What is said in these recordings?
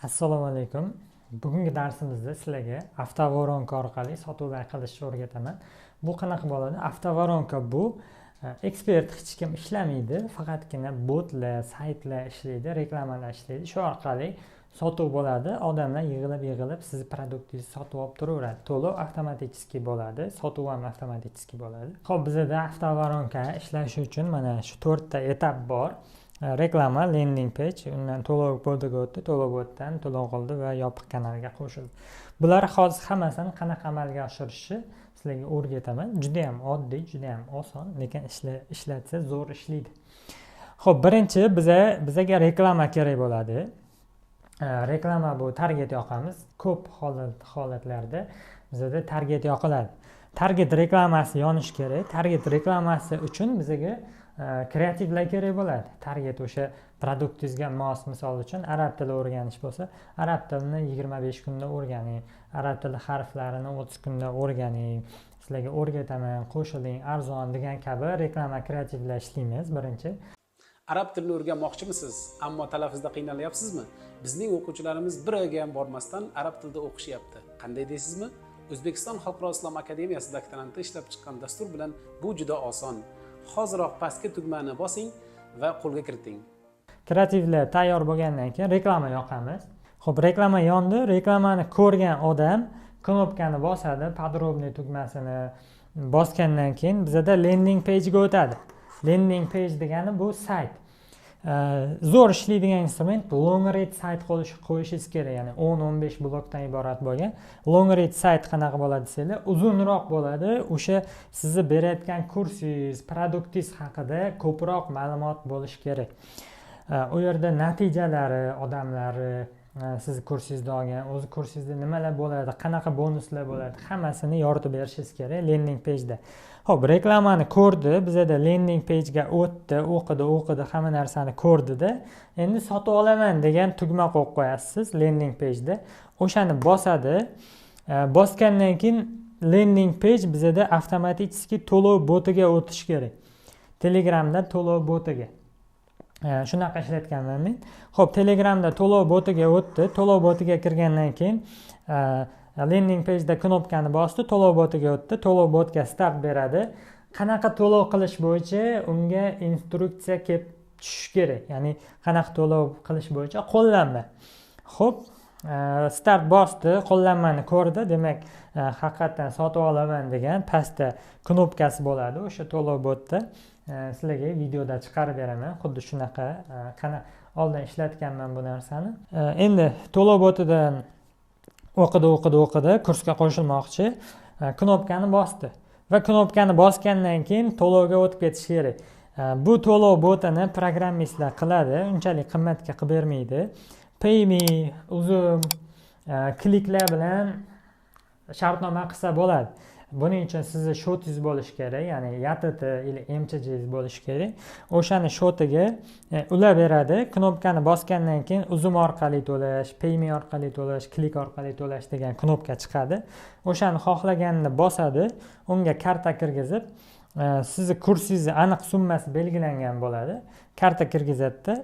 Assalomu alaykum. Bugungi darsimizda sizlarga автоворонка orqali sotuvlar qilishni o'rgataman. Bu qanaqa bo'ladi? Автоворонка bu ekspert hech kim ishlamaydi, faqatgina botlar, saytlar ishlaydi, reklamalar ishlaydi. Shu orqali sotuv bo'ladi. Odamlar yig'ilib yig'ilib sizni produktingizni sotib olib turaveradi. To'lov avtomatik bo'ladi, sotuv ham avtomatik bo'ladi. Ho'p, bizada автоворонка ishlashi uchun mana shu to'rtta etap bor: reklama, landing page, undan to'lov botiga o'tdi, to'lov botdan to'lov qildi va yopiq kanalga qo'shildi. Bular hozir hammasini qanaqa amalga oshirishni sizlarga o'rgataman. Judayam oddiy, judayam oson, lekin ishlatsa zo'r ishlaydi. Ho'p, birinchi bizaga reklama kerak bo'ladi. Reklama bu target yoqamiz. Ko'p holatlarda bizada target yoqiladi. Target reklamasi yonishi kerak. Target reklamasi uchun bizaga kreativlar kerak bo'ladi. Target o'sha produktingizga mos. Misol uchun, arab tili o'rganish bo'lsa, arab tilini 25 kunda o'rganing, arab tili harflarini 30 kunda o'rganing, sizlarga o'rgataman, qo'shiling, arzon degan kabi reklama kreativlar ishlaymiz birinchi. Arab tilini o'rganmoqchimisiz, ammo talaffuzda qiynalyapsizmi? Bizning o'quvchilarimiz bir oyga ham bormasdan arab tilida o'qishyapti. Qanday deysizmi? O'zbekiston Xalqaro islom akademiyasi doktoranti ishlab chiqqan dastur bilan bu juda oson. Hoziroq pastki tugmani bosing va qo'lga kiriting. Kreativlar tayyor bo'lgandan keyin reklama yoqamiz. Ho'p, reklama yondi. Reklamani ko'rgan odam knopkani bosadi. Подробный tugmasini bosgandan keyin bizada landing pagega o'tadi. Landing page degani bu sayt. Zo'r ishlaydigan instrument long read sayt qo'yishingiz kerak, ya'ni 10-15 blokdan iborat bo'lgan long read sayt. Qanaqa bo'ladi desanglar, uzunroq bo'ladi. O'sha sizni berayotgan kursingiz, produktingiz haqida ko'proq ma'lumot bo'lishi kerak. U yerda natijalari, odamlari sizni kursingizda olgan, o'zi kursingizda nimalar bo'ladi, qanaqa bonuslar bo'ladi, hammasini yoritib berishingiz kerak landing pageda. Ho'p, reklamani ko'rdi, bizada landing pagega o'tdi, o'qidi, o'qidi, hamma narsani ko'rdida, endi sotib olaman degan tugma qo'yib qo'yasiz landing pageda. O'shani bosadi. Bosgandan keyin landing page bizada avtomatik to'lov botiga o'tishi kerak, Telegramda to'lov botiga. Shunaqa ishlatganman men. Ho'p, Telegramda to'lov botiga o'tdi. To'lov botiga kirgandan keyin landing pageda knopkani bosdi, to'lov botiga o'tdi. To'lov botga start beradi. Qanaqa to'lov qilish bo'yicha unga instruksiya kelib tushishi kerak, ya'ni qanaqa to'lov qilish bo'yicha qo'llanma. Ho'p, start bosdi, qo'llanmani ko'rdi, demak, haqiqatdan sotib olaman degan pastda knopkasi bo'ladi o'sha to'lov botda. Sizlarga videoda chiqarib beraman xuddi shunaqa, qana oldin ishlatganman bu narsani. Endi to'lov botidan o'qidi, o'qidi, o'qidi, kursga qo'shilmoqchi, knopkani bosdi va knopkani bosgandan keyin to'lovga o'tib ketishi kerak. Bu to'lov botini programmistlar qiladi, unchalik qimmatga qilib bermaydi. Payme, Uzum, Kliklar bilan shartnoma qilsa bo'ladi. Buning uchun sizni счёт ingiz bo'lishi kerak, ya'ni YTT или MCHingiz bo'lishi kerak. O'shani счёт iga ulab beradi. Knopkani bosgandan keyin Uzum orqali to'lash, Payme orqali to'lash, Klik orqali to'lash degan knopka chiqadi. O'shani xohlaganini bosadi, unga karta kirgizib, sizni kursingizni aniq summasi belgilangan bo'ladi, karta kirgizadida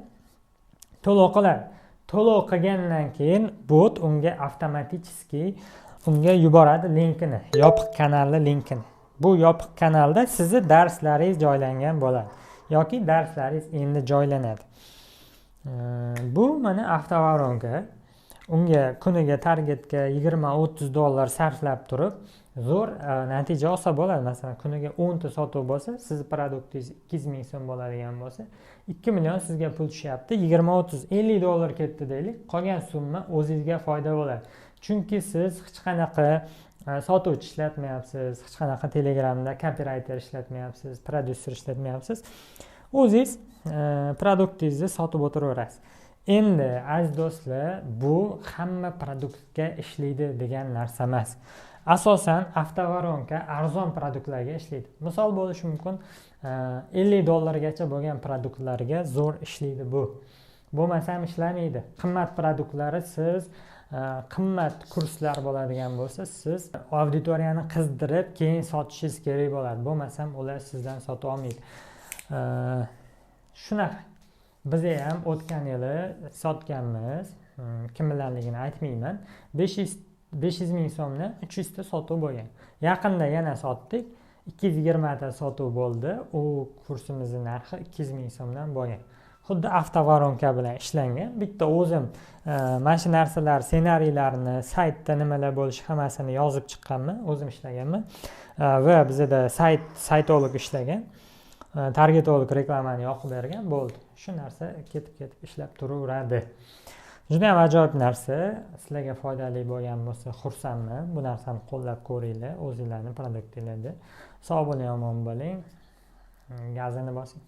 to'lov qiladi. To'lov qilgandan keyin bot unga avtomatически unga yuboradi linkini, yopiq kanalni linkini. Bu yopiq kanalda sizni darslaringiz joylangan bo'ladi yoki darslaringiz endi joylanadi. Bu mana автоворонка. Unga kuniga targetga 20-30 dollar sarflab turib zo'r natija olsa bo'ladi. Masalan, kuniga 10 ta sotuv bo'lsa, sizni produktingiz 200 000 so'm bo'ladigan bo'lsa, 2 million sizga pul tushyapti. 20, 30, 50 dollar ketdi deylik, qolgan summa o'zingizga foyda bo'ladi, chunki siz hech qanaqa sotuvchi ishlatmayapsiz, hech qanaqa Telegramda kopirayter ishlatmayapsiz, prodyuser ishlatmayapsiz, o'zingiz produktingizni sotib o'tiraverasiz. Endi, aziz do'stlar, bu hamma produktga ishlaydi degan narsa emas. Asosan автоворонка arzon produktlarga ishlaydi. Misol bo'lishi mumkin, 50 dollargacha bo'lgan produktlarga zo'r ishlaydi bu, bo'lmasam ishlamaydi. Qimmat produktlari, siz qimmat kurslar bo'ladigan bo'lsa, siz auditoriyani qizdirib keyin sotishingiz kerak bo'ladi, bo'lmasam ular sizdan sotib olmaydi. Shunaqa biza ham o'tgan yili sotganmiz. Kim bilanligini aytmayman. 500 000 so'mdan 300 ta sotuv bo'lgan. Yaqinda yana sotdik, 220 ta sotuv bo'ldi. U kursimizni narxi 200 000 so'mdan bo'lgan. Xuddi автоворонка bilan ishlangan. Bitta o'zim mana shu narsalar, ssenariylarni, saytda nimalar bo'lishi, hammasini yozib chiqqanman, o'zim ishlaganman va bizada sayt saytolog ishlagan, targetolog reklamani yoqib bergan. Bo'ldi, shu narsa ketib ketib ishlab turaveradi. Judayam ajoyib narsa. Sizlarga foydali bo'lgan bo'lsa, xursandman. Bu narsani qo'llab ko'ringlar o'zinglarni продукт inglarda. Sog' bo'ling, omon bo'ling, gazini bosing.